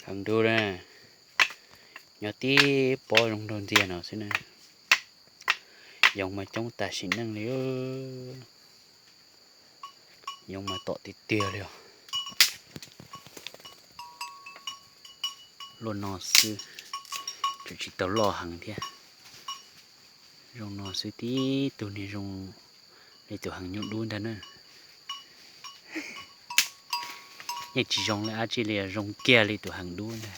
Heev dub na, nyob tib pob zoo nraug ntxiag no xwb na. Yoov mas coob tas sim neej li, yoov mas tom tiag tiag li os. Luaj no xwb, tseem tsis tau loj heev thiab. Zoo no xwb tib tug niag zoo li tus heev nyuj dub ntag na. Yeej tsis zoo li dab tsi li, zoo kiag li tus heev dub ntag.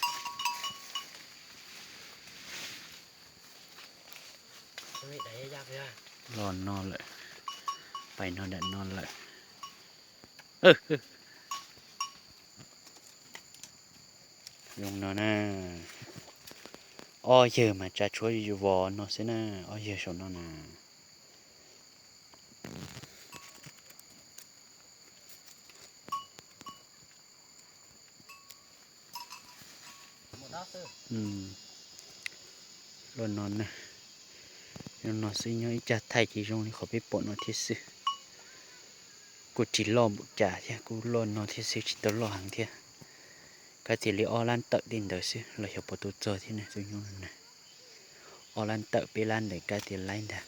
Los no lawm, pais no dam no lawm. Zoo no na, ob yawg mas tsa tshuab vos no xwb na, ob yawg saum no na. Luaj no na, zoo no xwb, nyob ib cag thaij ces zoo li qhov peb pom no thiab xwb. Kuj tsis loj npaum cas thiab, kuj luaj no thiab xwb, tsis tau loj heev thiab. Kab tias li ob lab tawm tej ntawd xwb los xyov puas tau txog thiab ne, tus nyuj no na. Ob lab tawm peb lab ntawd kab tias laib ntag.